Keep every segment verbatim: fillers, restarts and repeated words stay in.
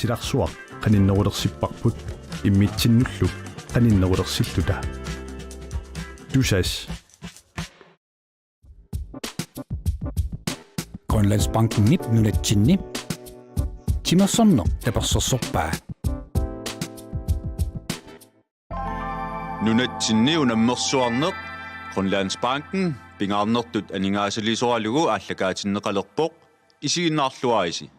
silarsuaq qaninnerulersipparput immitsinnullu qaninnerulersilluta. Tusass. Grønlandsbankenip nunatsinni timersorneq tapersersorpaa. Nunatsinni unammersuarneq Grønlandsbanken pingaarnertut aningaasaliisoralugu aallakaatinneqalerpoq, isiginnaarluarisi.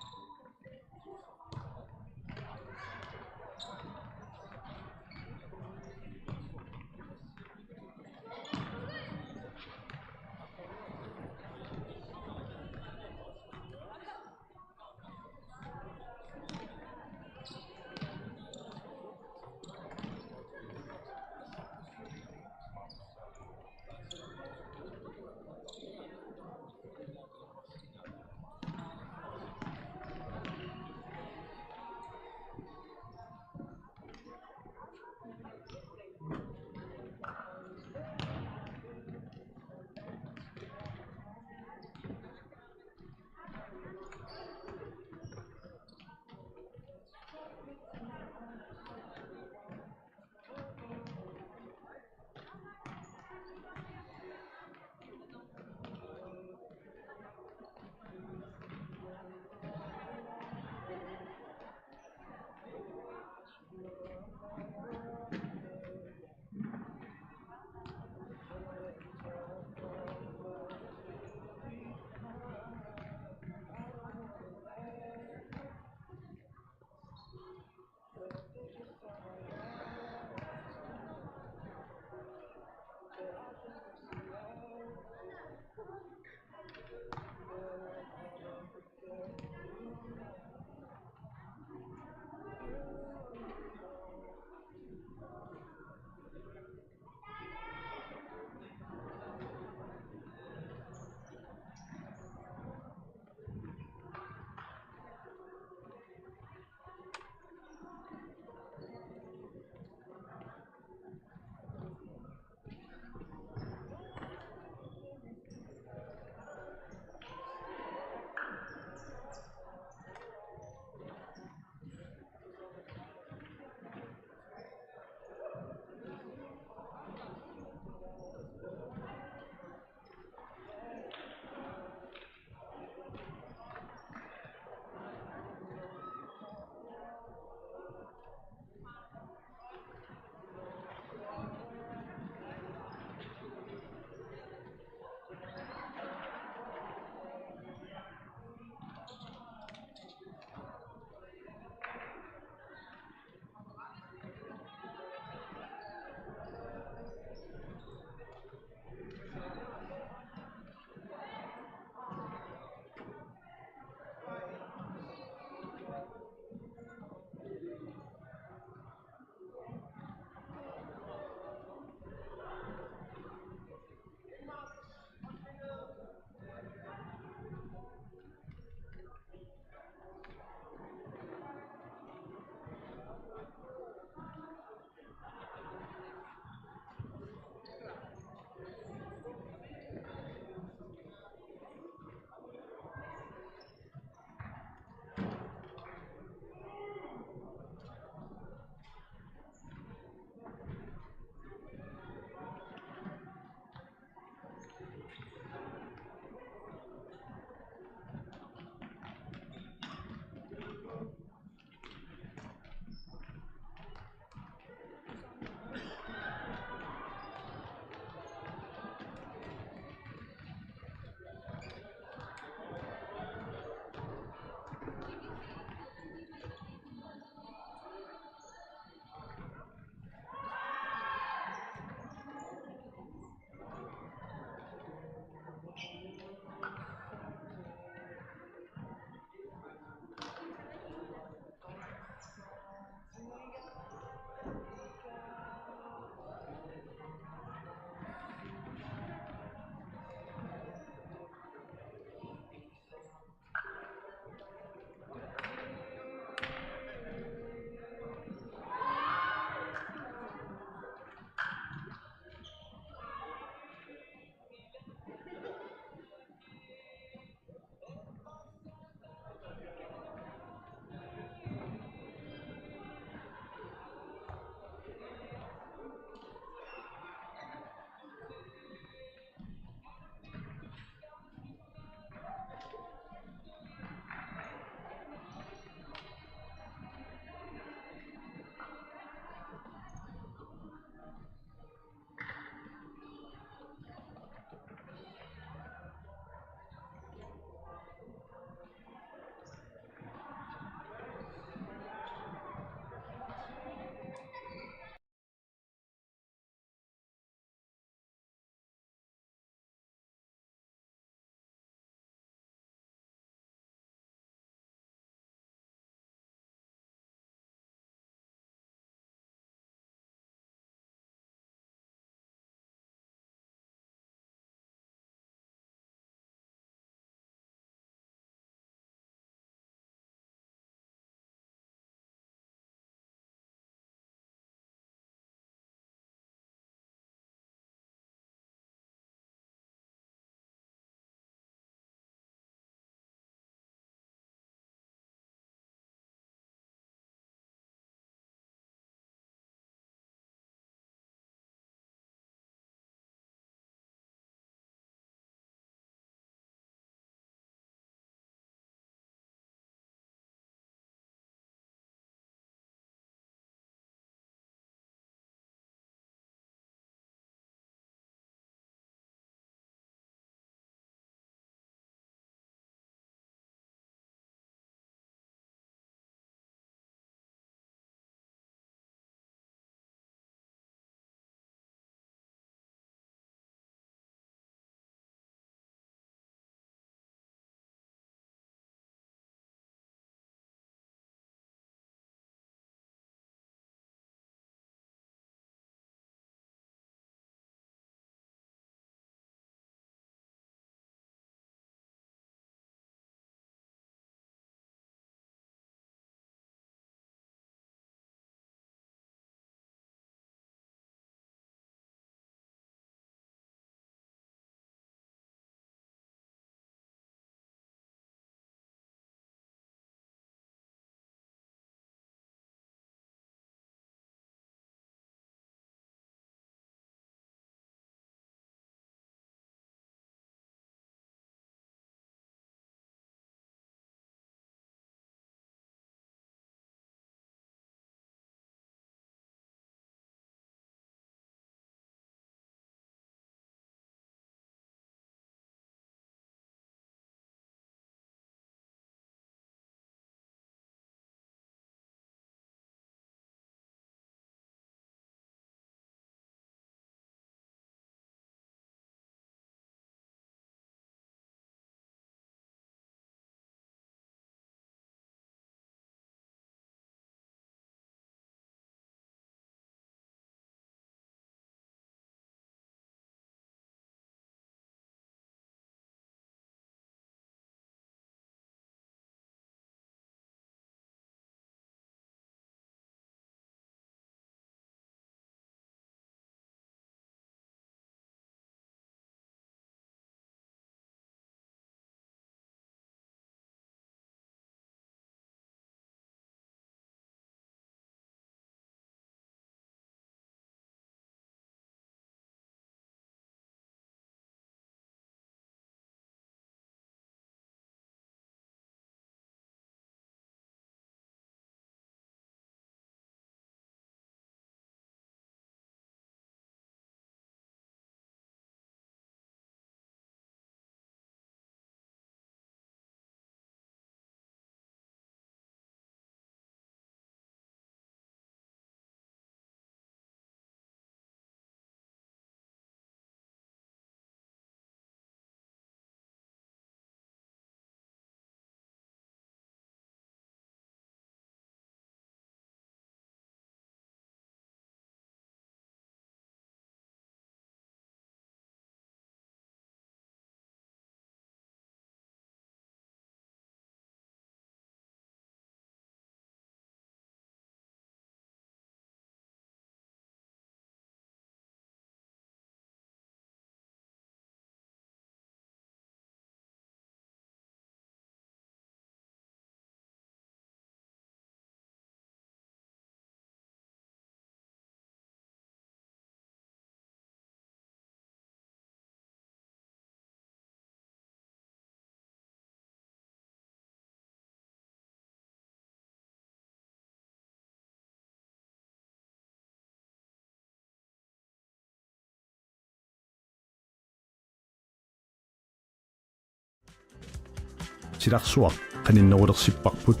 Silarsuaq qaninnerulersipparput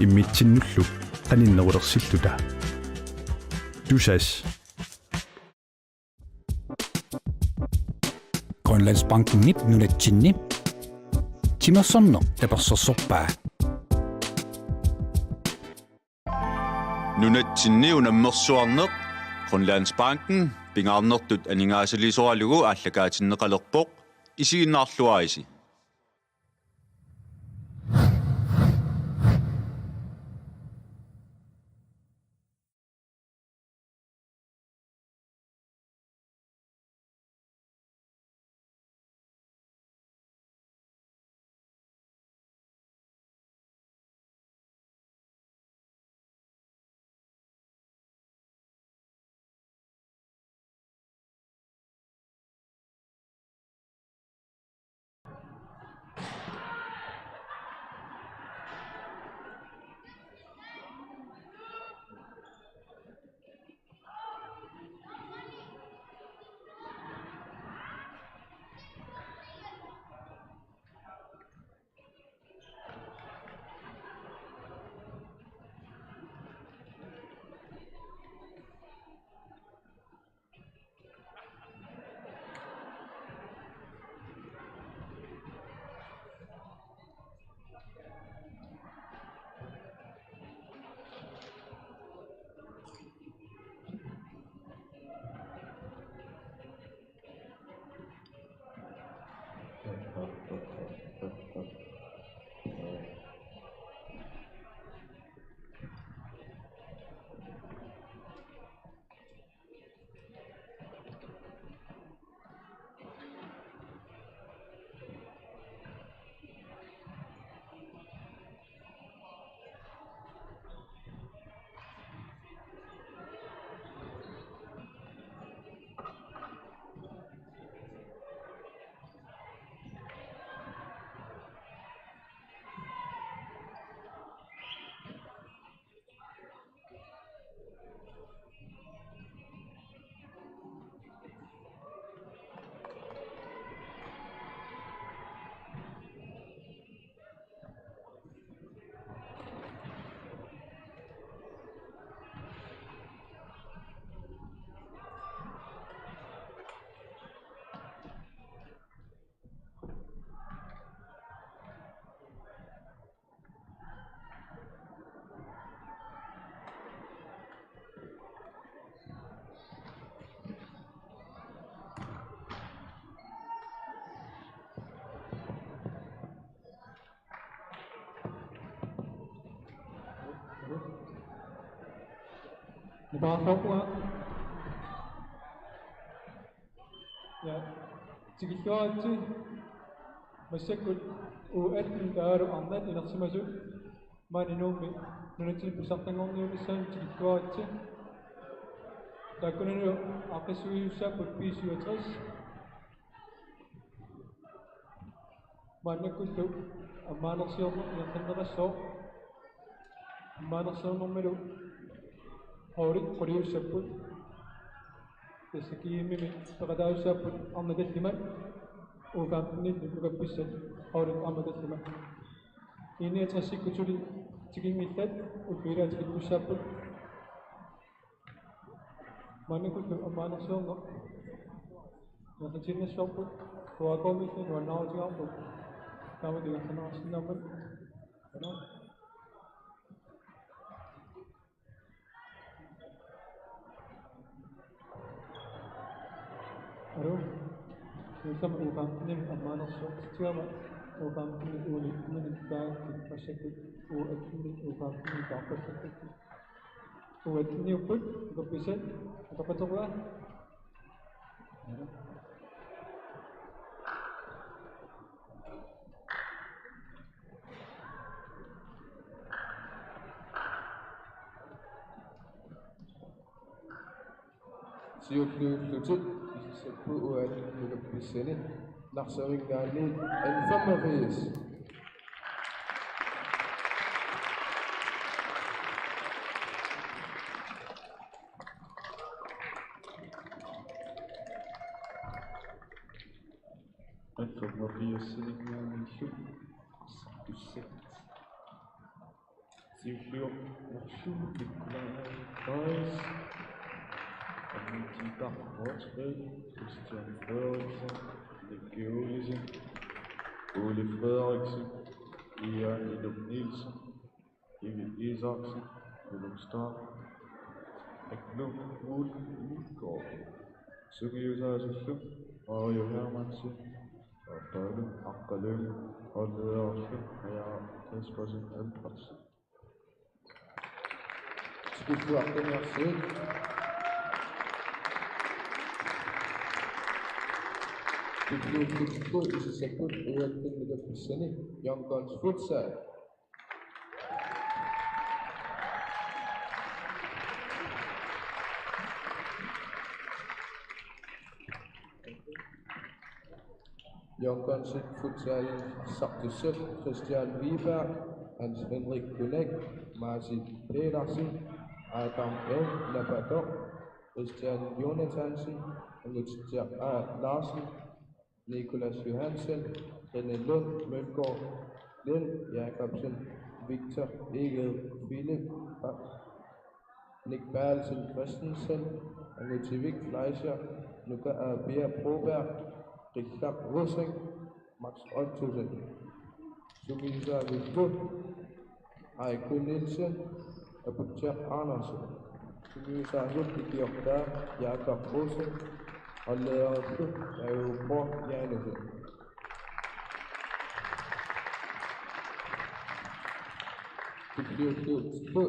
immitsinnullu qaninnerulersilluta. Tusass. Grønlandsbankenip nunatsinni timersorneq tapersersorpaa. Nunatsinni unammersuarneq Grønlandsbanken pingaarnertut aningaasaliisoralugu aallakaatinneqalerpoq, isiginnaarluarisi. Nipaarluarpunga. Ja, tikilluaritsi. Massakkut U atten taavalu arnat inersimasut maani Nuummi nunatsinni pissartanngorniunissaanut tikilluaritsi. Taakkunanilu aaqqissuisussaapput B syvogtres. Maannakkullu ammaanersiorneq ingerlanneqassooq. Ammaanersiornermilu holdit quliussapput. Tassa G M-imi peqataajussaapput arnat tallimat, U femten-illu nukappisat holdit aamma tallimat. I niogtresikkut suli tikinngillat ullut ilaat tikittussaapput. Maannakkullu ammaanersiorneq ingerlatiinnassavarput, Q R-koodimillu nuannaarutigaarput taamatut ingerlaannarsinnaammat. Aluu. Ullumi U femten-imi ammaanersiortitsigama U femten-imi uani uani taakku massakkut U atten-imi U femten-imi taarpassapput. U atten-iupput, nukappisat, nukappaterua. Siulliullutik isersipput U atten-ip nukappissani, Narsaminngaanniit N femogfirs. N femogfirsiminngaanniillu. Siulliulluni Nikolaj Theis, Anita Hortfeldt, Christian Frederiksen, Nicky Olesen, Ole Frederiksen, Ian Ilum Nielsen, Emil Isaksen, Willum Storm, Akluk Ulfgaard. Sungiusaasullu Mario Hermansen, Paulus Aqqalu, holdlederlu Maja Kaspersen Albertsen. Siulliulluni Siulliulluni S S F-ip uattut nukappiaani Young Guns Futsal. Young Guns Futsal arsartussat Christian Wiberg, Hans Henrik Kunek, Martin Petersen, Adam M. Lapatok, Christian Jonathansen, Angutia A. Larsen, Nicolas Johansen, René Lund Mølgaard, Lind Jakobsen, Victor Egede, Philip, Nick Berthelsen Christensen, Angutivik Fleischer, Nuka Abia Broberg, Richard Rosing, Max Ottosen. Sungiusaasullu Aiko Nielsen, Aputsiaq Andersen. Sungiusaasut ikiortaa Jakob Olsen, holdlederlu Ajuupo Janusen. Siulliulluni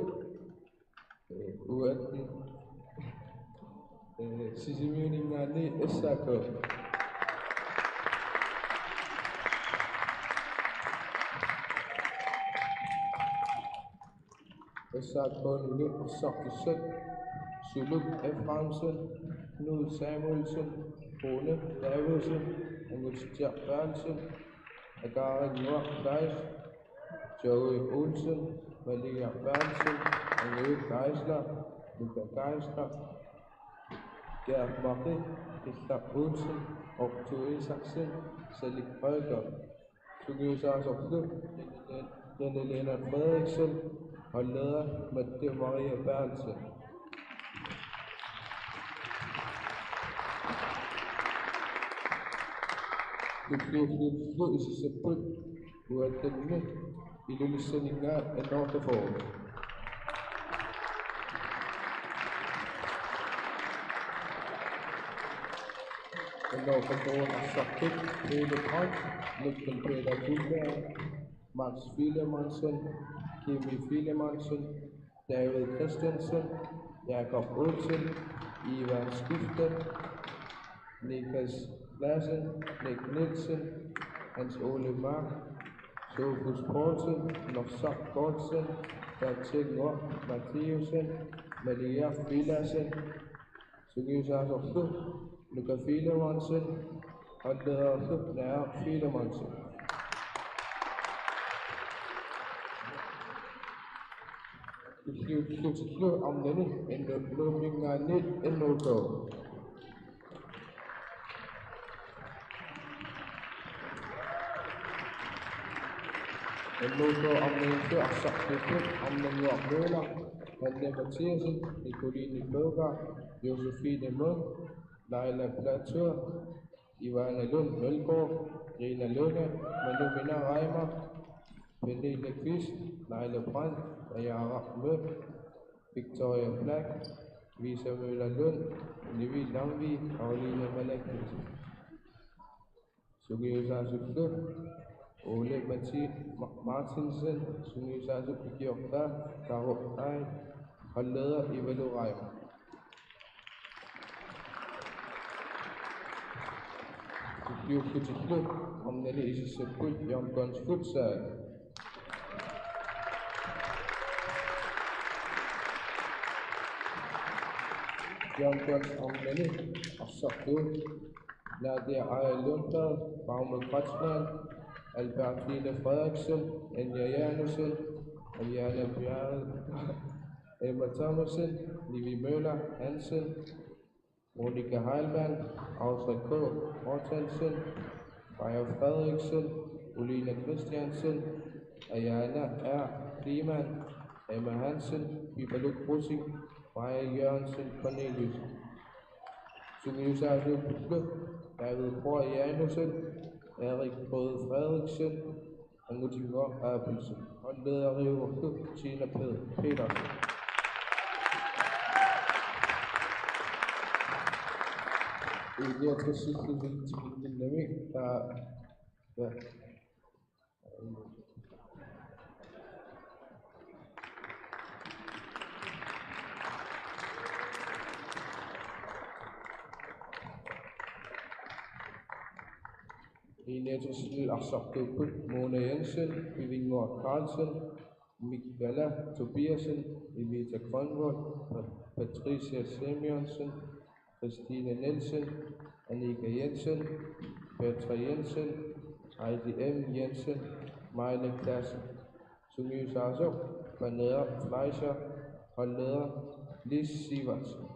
uattut Sisimiuninngaanniit S A K. S A K-nut arsartussat Suluk Efraimsen, Knud Samuelsen, Rune Davidsen, Angutia Berthelsen, Akari Noah Kleist, Joey Olsen, Malia Berthelsen, Angutia Geisler, Luka Geisler, Gerd Maki, Christa Olsen, Otto Isaksen, Salik Holger. Sungiusaasullu Janelena Frederiksen, holdleder Mette Marie Berthelsen. Siulliulluni S S F-ip uattut Ilulissaninngaanniit N otteogfyrre. N otteogfyrre arsartut Ole Brandt, Mikkel Peter Guldberg, Max Filemonsen, Kimi Filemonsen, David Christensen, Jakob Olsen, Ivan Skifte, Nikas Lassen, Nick Nielsen, Hans Ole Mark, Sofus Poulsen, Norsaq Poulsen, Tatsingo Mathiussen, Malia Filassen. Sungiusaasullu Nuka Filemonsen, holdlederlu Naja Filemonsen. Siulliulluni arnani N H K-minngaanniit N H K. N H K arnanillu arsartussat Arnannguaq Møller, Hanne Mathiassen, Nicoline Bøger, Josefine Munk, Laila Platou, Ivana Lund Mølgaard, Rina Lynge, Manu Mina Reimer, Pernille Kvist, Laila Brandt, Najaaraq Mø, Victoria Black, Lisa Møller Lund, Nivi Langvi, Karoline Malakis. Sungiusaasullu Ole Mati-, Ma-, Martinsen, sungiusaasup ikiortaa Karo Ai, holdleder Ivalu Reimer. Siulliulluni arnani S S F-ip Young Guns Futsal. Young Guns arnani arsartuut Nadia Aaja Lundblad, Baume Kreutzmann, Albertine Frederiksen, Anja Janussen, Aliana Bjerre, Emma Thomassen, Nivi Møller Hansen, Monika Heilmann, Audrey K. Mortensen, Freja Frederiksen, Oline Christiansen, Ayana R. Kleemann, Emma Hansen, Pipaluk Rosing, Maja Jørgensen Cornelius. Sungiusaasorput David Brøger Janussen, Erik Brøger Frederiksen, Angutinnguaq Abelsen. Holdlederiuvoq Tina Peder Petersen. Ilia Tessitsi Viltiminninami, der, ja. Ilia Tessitsi arsartuupput Mona Jensen, Pivinnguaq Carlsen, Mikala Tobiassen, Evita Grønvold, Pa-, Patricia Simeonsen, Christine Nielsen, Annika Jensen, Petra Jensen, Heidi M. Jensen, Maja Klassen. Sungiusaasoq Pernille Fleischer, holdleder Lis Sivertsen.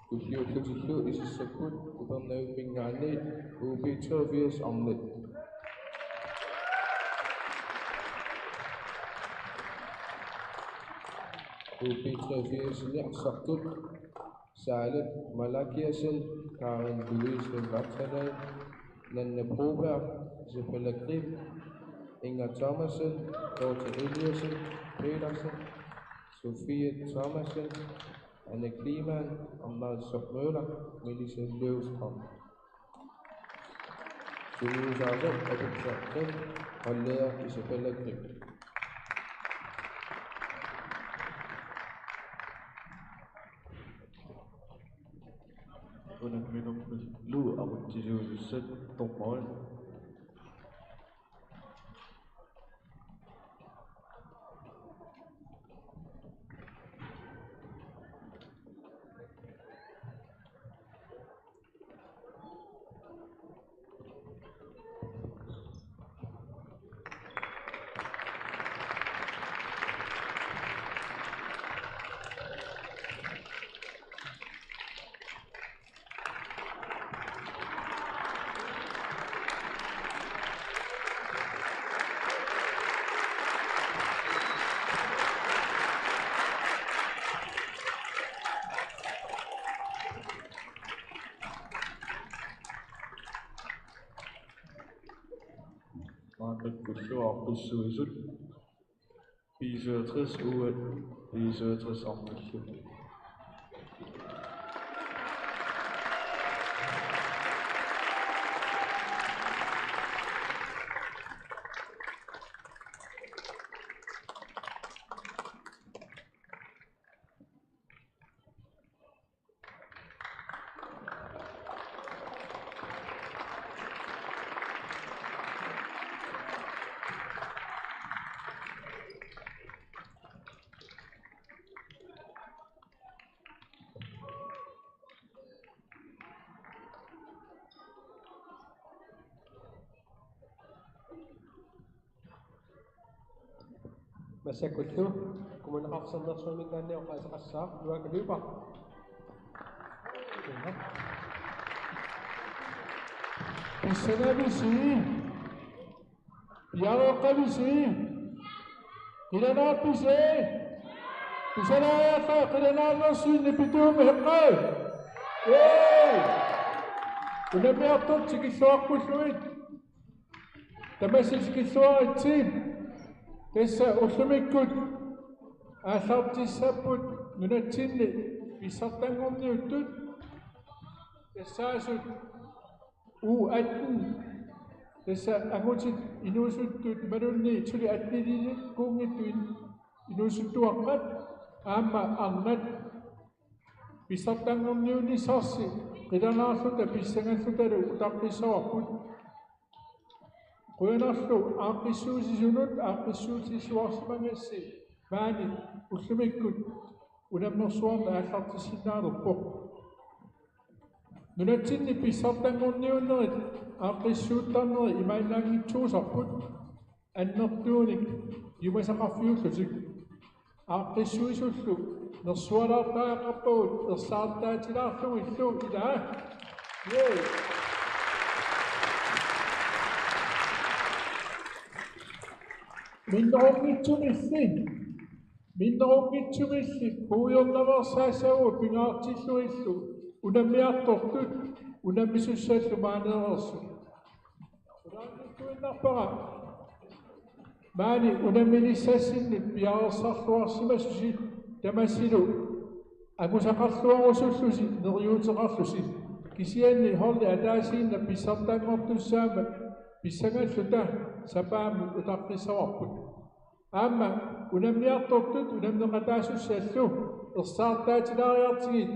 Tulliullutillu isissapput Upernavimminngaanniit U B treogfirs Arnat. U B treogfirsimi arsartut Saalit Malakiassen, Karen Louise Vatanen, Nanna Broberg, Isabella Grip, Inger Thomassen, Dorte Eliassen Petersen, Sofie Thomassen, Anne Kleemann, Anders Møller, Melissa Løvstrøm. Sungiusaasoq Atuksa Kjeld, holdleder Isabella Grip. Unamminermilu aqutsisuusussat dommerit. Maannakkut aaqqissuisut B syvogtres U atten, B syvogtres Arnallu. Massakkullu Kommune Qaqortoq Sermersuuminngaanniit oqaaseqassaaq Nuaka Lyberth. Pissanavisi, piareeqqavisi, qilanaarpisi, pisalaajaqqa qilanaarnersi nipituumi heqqai. Ee! Unammiartut tikilluaqqullugit. Tamassi tikilluaritsi. Tassa ullumikkut aallartissapput nunatsinni pissartanngorniuttut. Tassaasut U atten. Tassa angutit inuusuttut imaluunniit suli atteniliikkuunngitsut in-, inuusuttuaqqat aamma arnat pissartanngorniunnissaasi qilanaarluta pissangallutalu utaqqissavarput. Qujanarlu aaqqissuussisunut aaqqissuussisuarsimagassi maani ullumikkut unammersuarneq aallartissinnaalerpoq. Nunatsinni pissartanngorniunnerit aaqqissuuttarneri imaannaanngitsuusarput. Annertuunik piumasaqarfiullutik. Aaqqissuisullu nersualaartariaqarpagut ersaartaatilaarlugillu ilaa. Minnerunngitsumilli, minnerunngitsumilli puigornaveersaassavagut pingaartillugillu unammiartortut unammisussallu maaneereersut. Ulaanngitsuinnarpara maani unammilissassinnut piareersarluarsimasusi tamassilu angusaqarluarusullusi neriuuteqarlusi, kisianni holdi ataasiinnaq pissartanngortussaammat pissangalluta sapaammik utaqqissavarput. Aamma unammiartortut unammeqataasussallu ersaartaatilaariartigit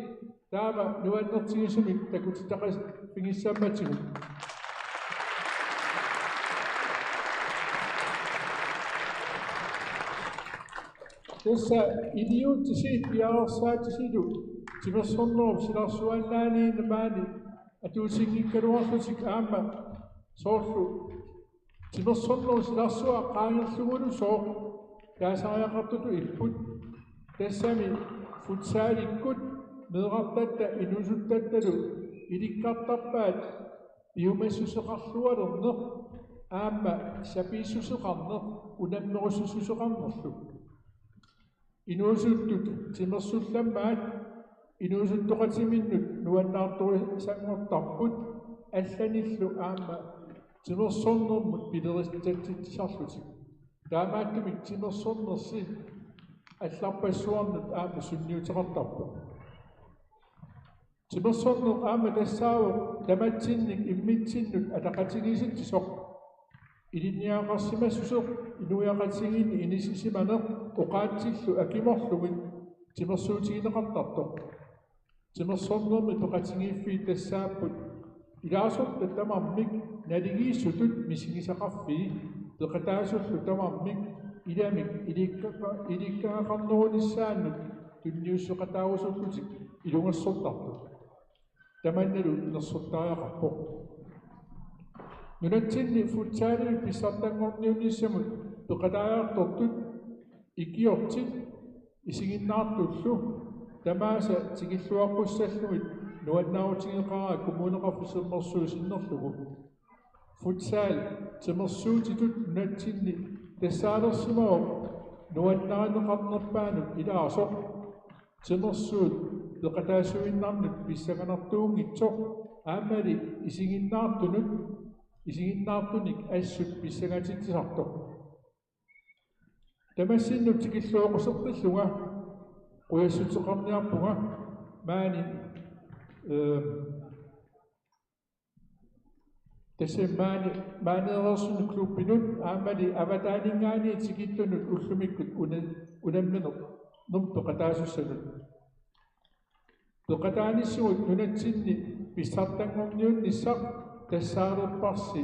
taama nuannertigisumik takutitaqaffigissaammatigut. Tassa iliuutisi piareersaatisilu timersornerup silarsuannaaniinni maani atuutinngikkaluarlutik aamma soorlu timersornerup silarsuaq qaangerlugulu sooq taasariaqartutut ipput, tassami futsalikkut meerartatta inuusuttattalu ilikkartarpaat piumassuseqarlualerneq aamma sapiissuseqarneq unammerussuseqarnerlu. Inuusuttut timersullammaat inuusuttoqatiminnut nuannaartorisanngortarput allanillu aamma timersornermut pilerissatitsisarlutik. Taamaattumik timersornersi allarpassuarnut aamma sunniuteqartarpoq. Timersorneq aamma tassaavoq tamatsinnik immitsinnut ataqatigiissitsisoq. Ilinniagaqarsimassuseq inuiaqatigiinni inissisimaneq oqaatsillu akimorlugit timersuutigineqartartoq. Timersornermi peqatigiiffiit tassaapput ilaasortat tamarmik naligiissutut misigisaqarfii peqataasullu tamarmik ilamik ilikkaka-, ilikkagaqarnerunissaannut tunniusseqataarusullutik ilungersortartut. Tamannalu nersortariaqarpoq. Nunatsinni futsalimi pissartanngorniunnissamut peqataajartortut ikiortit isiginnaartullu tamaasa tikilluaqqussallugit nuannaarutigeqaara Kommuneqarfik Sermersuup sinnerlugu. Futsal timersuutitut nunatsinni tassaalersimavoq nuannarineqarnerpaanut ilaasoq. Timersuut peqataasuinnarnut pissanganartuunngitsoq aammali isiginnaartunut, isiginnaartunik assut pissangatitsisartoq. Tamassinnut tikilluaqquserpillunga qujassuteqarniarpunga maani, eh, tassa maani, maaneereersunut klubbinut aammali avataaninngaanniit tikittunut ullumikkut una-, unamminermut peqataasussanut. Peqataanissigut nunatsinni pissartanngorniunnissaq tassaalerparsi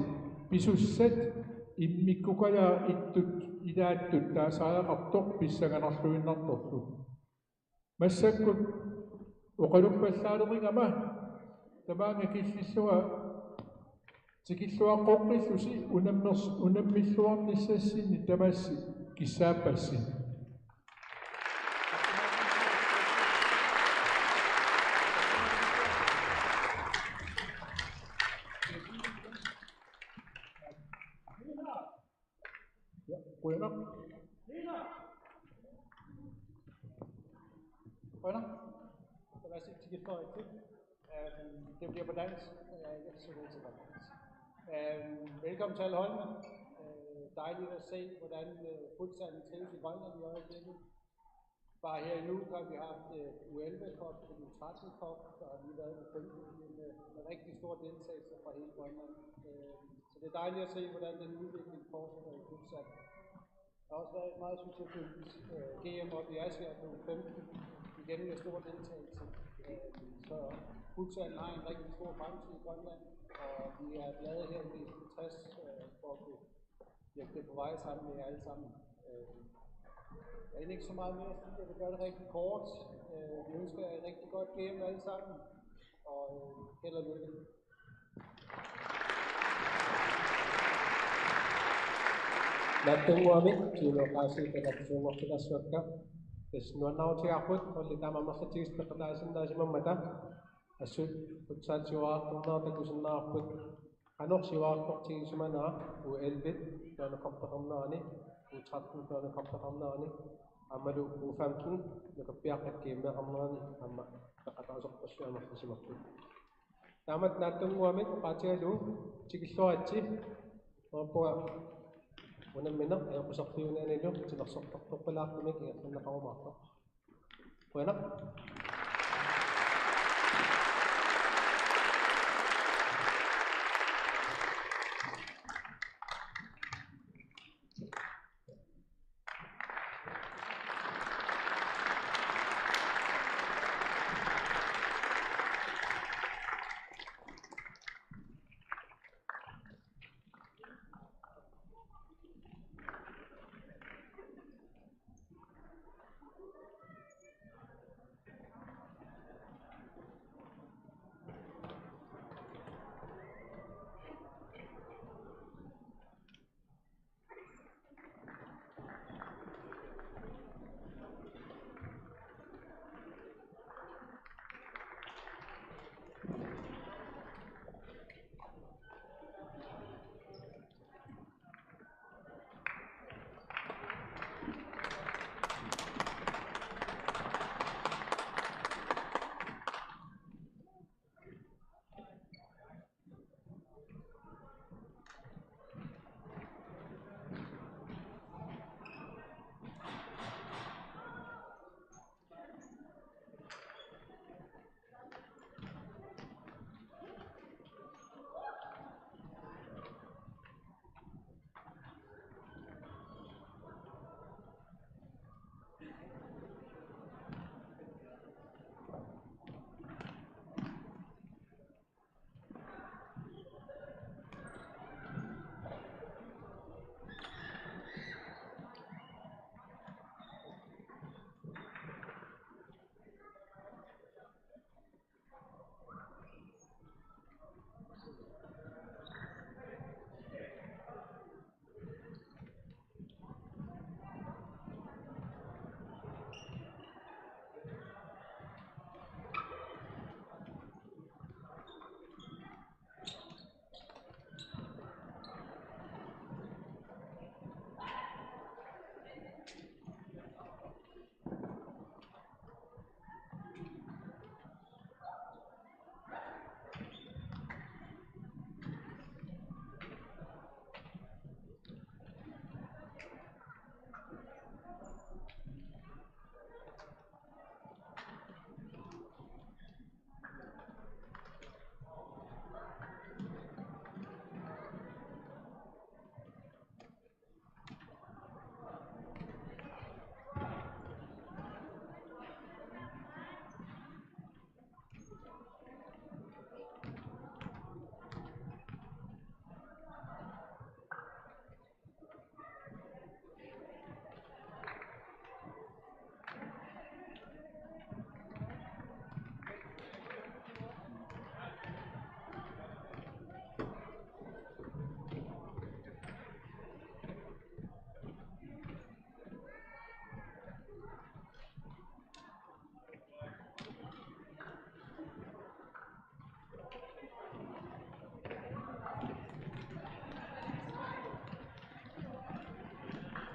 pisussat immikkukajaat ittut ilaattut taasariaqartoq pissanganarluinnartorlu. Massakkut oqaluppallaaleqigama tamaanga killillunga tikilluaqqoqqillusi unammers-, unammilluarnissassinni tamassi kissaappassi. Ja, qujanaq. Qujanaq. Tamassiit tikilluaritsi. Øhm, det bliver på dansk, og jeg er ikke så god til grønlandsk. Øhm, velkommen til alle holdene. Øh, dejligt at se, hvordan, øh, futsalen trives i Grønland i øjeblikket. Bare her i Nuuk har vi haft, øh, U elleve Cup, U tretten Cup, og vi har været U femten med, med rigtig stor deltagelse fra hele Grønland. Øh, så det er dejligt at se, hvordan den udvikling fortsætter i futsal. Der har også været et meget succesfuldt, øh, G M op i Asia på U femten, igen med stor deltagelse. Øh, så futsalen har en rigtig stor fremtid i Grønland, og vi er glade her i B tres, øh, for at kunne hjælpe det på vej sammen med jer alle sammen. Øh, jeg har ikke så meget mere at sige. Jeg vil gøre det rigtig kort. Øh, vi ønsker jer et rigtig godt G M alle sammen, og, øh, held og lykke. Naatsunnguamik kiinooqaasiit takusuunngortitarsuakka. Tassa nuannaarutigaarput, holdit taama amerlatigisut peqataasinnaasimammat. Assut futsalsiuarartornera takusinnaavarput. Qanoq siuarartortigisimanagu U elleve-p taanna kampeqarnerani, U tretten-p taanna kampeqarnerani, aammalu U femten nukappiaqqat G M-eqarnerani aamma peqataasorpassuit amerlisimapput. Taamatut naatsunnguamik oqaatigalugu tikilluaritsi. Neriuppunga unammineq ajoquserpiuneranillu timersortartorpalaartumik ingerlanneqarumaartoq. Qujanaq.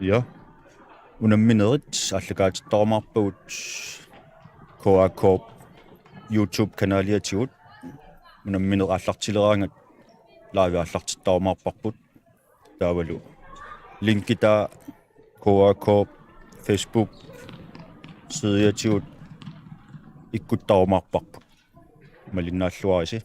Ja. Unamminerit aallakaatittorumaarpagut K A K YouTube-kanaliatigut. Unammineq aallartileraangat live aallartittorumaarparput. Taavalu linkitaa K A K Facebook sidiatigut ikkuttarumaarparput. Malinnaalluarisi.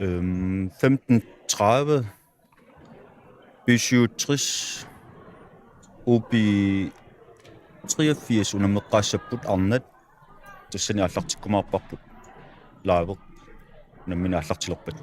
Øhm, femten tredive, B syvogtres, O B treogfirs unammeqqaassapput arnat. Tassani aallartikkumaarparput live. Nammineq aallartilerpat.